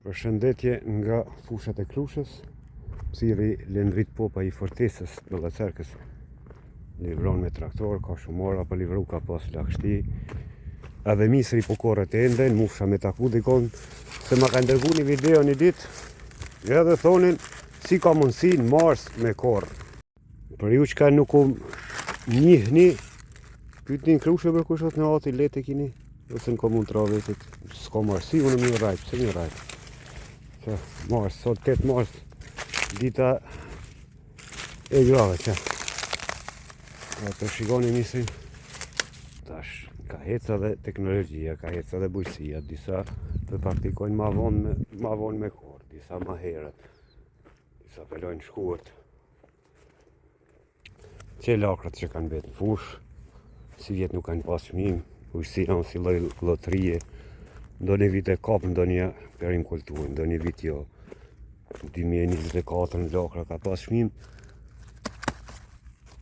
Përshëndetje nga fushat e Krushës, Thirri Lendrit Popa i Fortesës Ballacerkës. Livron me traktor, ka shumë ora pa livru, ka pas lagështi. Edhe misri po korret ende, në mufsha me taku dikon, se ma kanë dërgu një video një ditë, edhe thonin si ka mundësi në mars me korrë. Për ju çka nuk um njihni, pyetni në Krushë për kush është në ati, letë e kini, ose në komunë të Rahovecit, s'ka marsi, unë më rrajt, pse më rrajt? Që, mars, sot 8 mars, dita e grave, që. Ja, të shikoni misrin, tash, ka hecë edhe teknologjia, ka hecë edhe bujqësia, disa të praktikojnë ma vonë me, ma vonë me korrë, disa ma herët, disa pe lojnë shkurt. Qe lakrat që kanë mbetë në fushë, sivjet nuk kanë pas çmim, bujqësia si lloj lotërie, ndonjë vit e kap, ndonjë perim kulturë, ndonjë vit jo. 2024 në lakra ka pas çmim,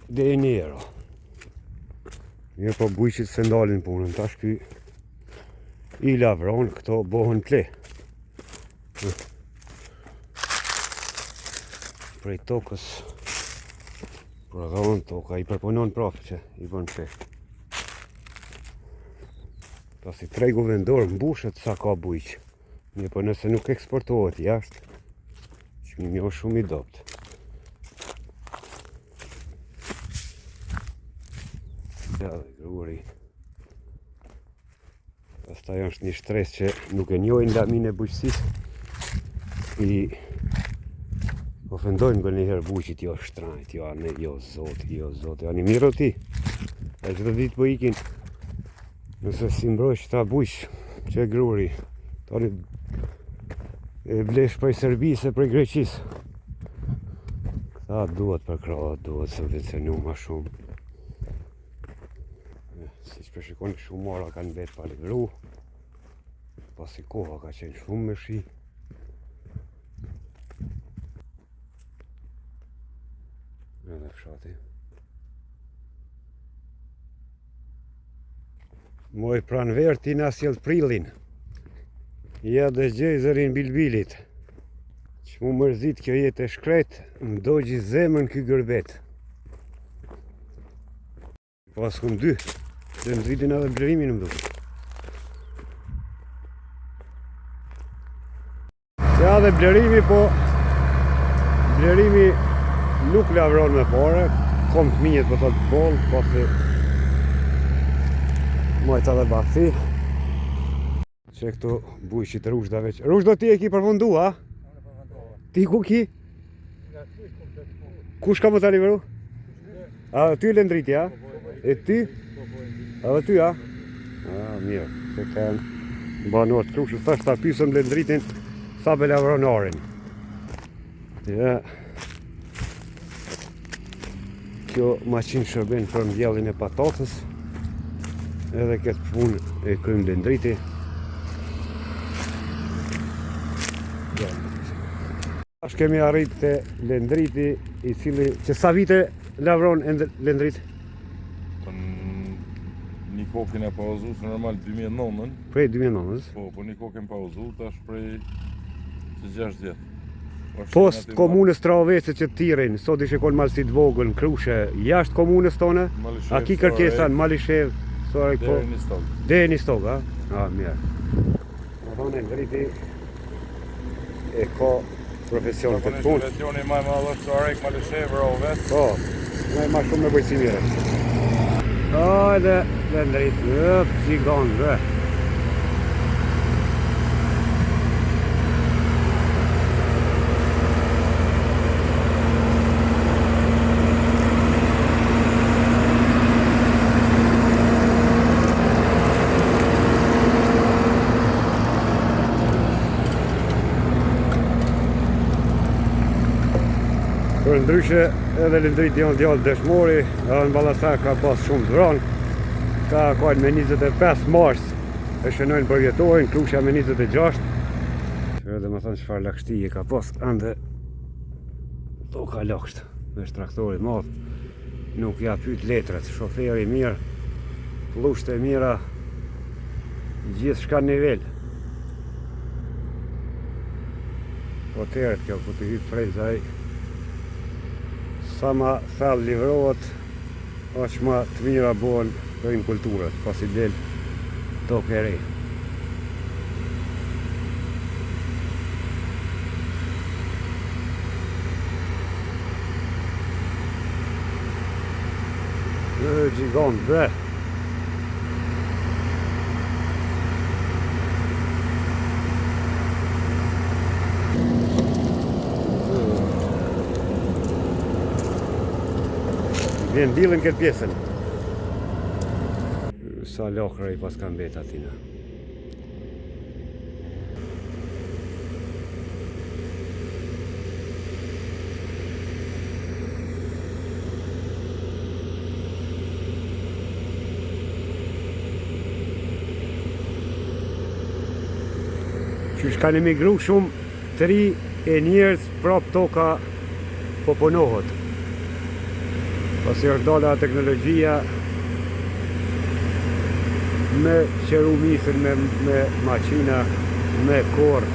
deri një euro. Mirëpo bujqit s'e ndalin punën, tash ky i lavron, këto bohen pleh. Prej tokës prodhon toka, i përpunon prapë që i bën pleh. Pasi tregu vendor mbushet sa ka bujq. Mirëpo nëse nuk eksportohet jashtë, çmimi është shumë i dobët. Ja dhe gruri. Pastaj është një shtresë që nuk e njohin laminë e bujqësisë. I ofendojnë nganjëherë bujqit, jo shtrajt, jo anë, jo zoti, jo zoti, ani mirë ti. E çdo ditë po ikin. Nëse s'i mbroj qëta bujq, që e gruri, tani e blesh prej Serbisë e prej Greqisë. Këta duhet përkrah, duhet subvencionu ma shumë. Siç po shikoni shumë ora kanë mbetë pa livru Pasi koha ka qenë shumë me shi Edhe fshati Moj pranverë ti na sjell prillin Ja dëgjoj zërin bilbilit Që mu mërzit kjo jetë e shkretë Më dogji zemrën ky gurbet Pas kum dy, dhe në vitin edhe Blerimin më duket. Ja dhe Blerimi po Blerimi nuk lavron me pare, kom fëmijët po thot boll, pasi majta dhe bakthi. Që këtu bujqit Ruzhda veç. Ruzhdo ti e ki përfundu, a? Ti ku ki? Kush ka me ta livru? A ty Lendriti, a? E ty? A dhe ty, a? A, mirë, se kanë banorë të Krushës, thash ta pysëm Lendritin, sa be lavron arin. Ja. Kjo maqinë shërben për mbjelljen e patatës. Edhe këtë punë e kryn Lendriti. Tash kemi arrit te Lendriti, i cili që sa vite lavron Lendrit? Po një kohë kena pauzu, se normal 2009-ën. Prej 2009-ës? Po, po një kohë kena pauzu, tash prej të 6 vjetë. Pos komunës Rahovecit që të thirrin, sot ishe kon Malësi të Vogël, në Krushe, jashtë komunës tone, a ki kërkesa në Malishevë, Sorekë, po... Deri në Istog. Deri në Istog, a? A, mirë. Me thonë, Lendriti e ka profesion këtë punë. Profesioni ma i madh është Sorekë, Malishevë, Rahovec. Po, më ma shumë me bujqësi mirë. Hajde, Lendrit, ëp, gjigant, dhe. Përndryshe edhe Lendriti janë djalë dëshmori, edhe në Ballacar ka pas shumë të vranë. Ka kanë me 25 mars e shënojnë përvjetorin, Krusha me 26. Që edhe me thënë çfarë lagështie ka pas, ende toka lagësht, veç traktori madh, nuk ja pyt letrat, shoferi mirë, pllushtë e mira, gjithçka në nivel. Po teret kjo, ku të hy freza i Sa ma thellë livrohet, aq ma të mira bohen për kulturat, pasi del tokë e re. Gjigant, bre! Vjen mbillin këtë pjesën. Sa lakra i paska mbet atina. Qysh kanë emigru shumë të ri e njerëz prap toka po punohet. Pasi është dala teknologjia me qëru misën me, me maqina, me korr.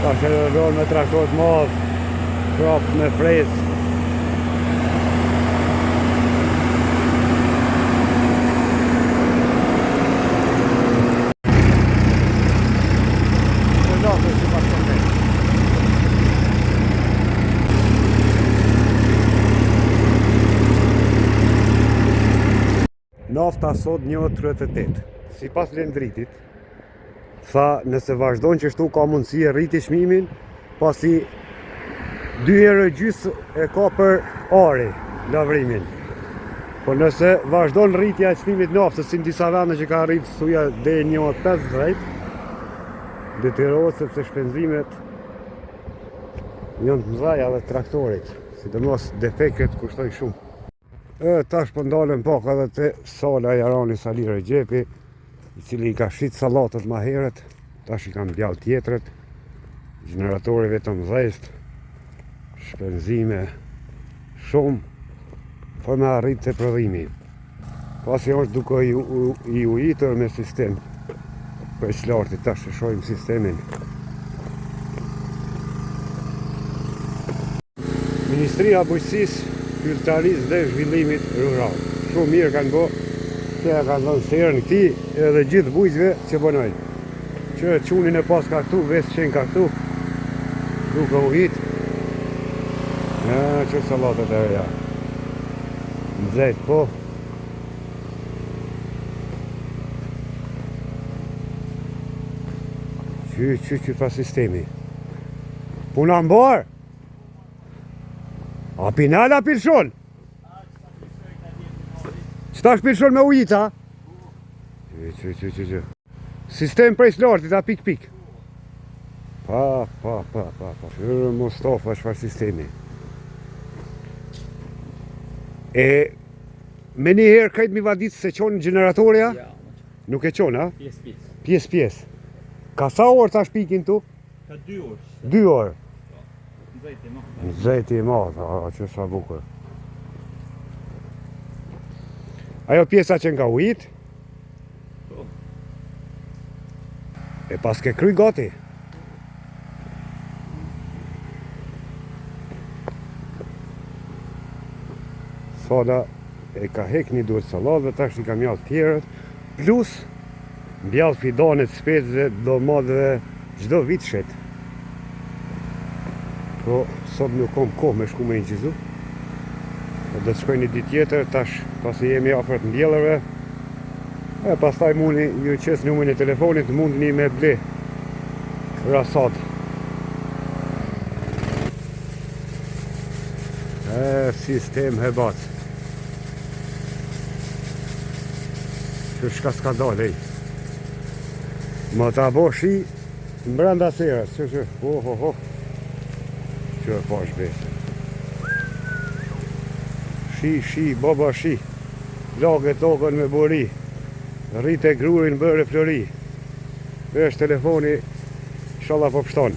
Tash edhe me traktor të madh, prap me frezë. Nafta sot 1.38. Sipas Lendritit, tha nëse vazhdon qështu ka mundësi e rriti çmimin, pasi 2 euro e gjysë e ka për ari lavrimin. Po nëse vazhdon rritja e çmimit naftës si në disa vende që ka arrit thuja deri 1.50, detyrohet sepse shpenzimet janë të mëdha dhe traktorit, sidomos defektet kushtojnë shumë. E, tash po ndalem pak edhe te sala e Jarani Sali Rexhepi, i cili i ka shit sallatet ma herët, tash i ka mbjall tjetrët, gjeneratori vetëm dhezt, shpenzime shumë, për me arrit te prodhimi. Pasi është duke i, i ujitur me sistem prej së larti, tash e shohim sistemin. Ministria e Bujqësisë, Pylltarisë dhe Zhvillimit Rural. Shumë mirë kanë bo që ja kanë dhënë serën këtij edhe gjithë bujqve që punojnë. Që çunin e paska këtu, vesë qenë ka këtu, duke ujit. Ja, që sallatet e reja. Nxehtë, po. Qy, qy, qy, pa sistemi. Puna mbarë? A pinal a pilshon? Qëta është pilshon me ujita? Qy, qy, qy, qy. Sistem prej së a pik, pik. Pa, pa, pa, pa, pa. Qyre Mustafa, çfarë sistemi? E, me një herë krejt mi vadit se qonë gjeneratorja? Ja, Nuk e qonë, a? Pjesë, pjesë. Pjesë, pjesë. Ka sa orë tash pikin tu? Ka dy orë. Dy orë. Po. Nxehti i madh. Nxehti i madh, a, që sa bukur. Ajo pjesa që nga ujit? Po. E paske kry gati? Sala e ka hek një dorë sallatë dhe tash i ka mjallë tjerët, plus mbjall fidanet specve, domateve, çdo vit shet. Po, sot nuk kom kohë me shku me inqizu. Po, do të shkoj një ditë tjetër, tash pasi jemi afër të mbjellërve, e pastaj muni ju qes numrin e telefonit, mundni me ble rasad. E, sistem hebat. Që shka s'ka dalë, ej. Më ta bo shi mbrenda serës, që që, ho, ho, ho. Që e pash besën. Shi, shi, baba shi. Lage tokën me bori. Rrite grurin bëre flori. Vesh telefoni, inshallah po pshton.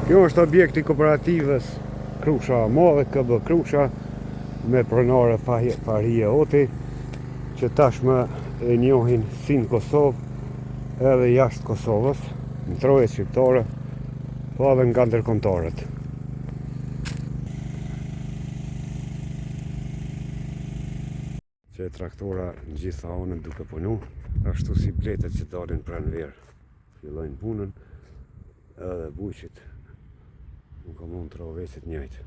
Kjo është objekti i kooperativës Krusha e Madhe, KB Krusha, me pronare Fahrije Hoti, që tashmë e njohin si në Kosovë edhe jashtë Kosovës, në trojet shqiptare, po edhe nga ndërkombëtarët. Qe traktora në gjitha anët duke punu, ashtu si bletët që dalin pranverë, fillojnë punën, edhe bujqit në komunë të Rahovecit njëjtë.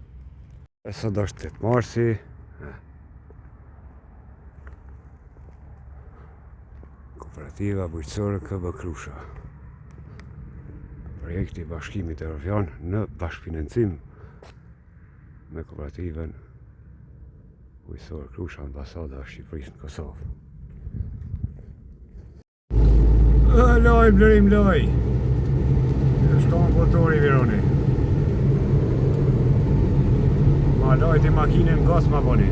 E sot është 8 marsi, Kooperativa Bujqësore KB Krusha. Projekti i Bashkimit Evropian në bashkëfinancim me kooperativën Bujqësore Krusha, ambasada e Shqipërisë në Kosovë. Loj, Blerim, loj. Shkon motori, Vironi. Ma lojti makinën gos ma boni.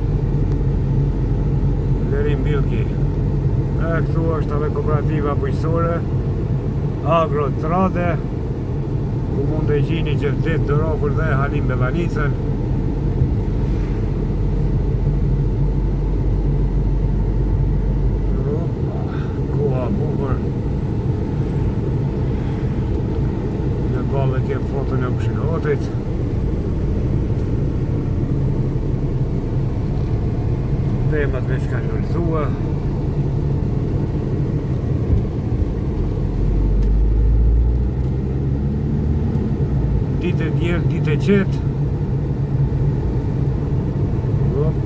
Blerim Bilki. E, këtu është edhe kooperativa bujqësore. Agro Trade. Ku mund e gjini Xhevdet Dorokun dhe Halim Bellanicën. Koha bukur. Në ballë kem foton e Ukshin Hotit. Pemat veç kanë lulëzua. Ditë e diel, ditë e qetë. Hop.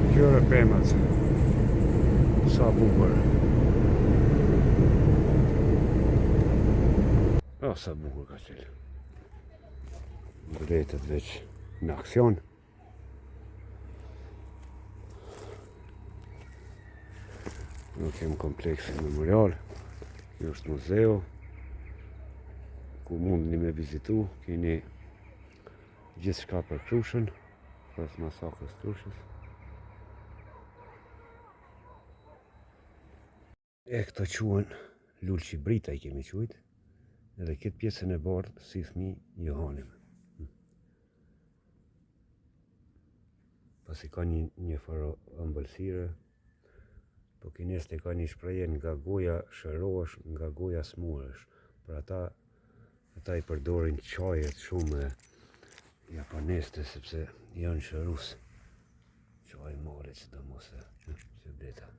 Kqyre pemët. Sa bukur. Oh, sa bukur ka qenë. Bletët veç në aksion. Ne kem kompleksin memorial. Kjo është muzeu ku mundni me vizitu, keni gjithçka për Krushën, rreth masakrës Krushës. E këto quhen lulëqibrita i kemi qujt, edhe këtë pjesën e bardhë si fmi ju hanim. Hm. Pasi ka një, një farë ëmbëlsire, po kinezët e ka një shprehje nga goja shërohesh, nga goja smuresh. Për ata, ata i përdorin çajet shumë japonezët sepse janë shërus. Çaj malit, sidomos e, që bleta.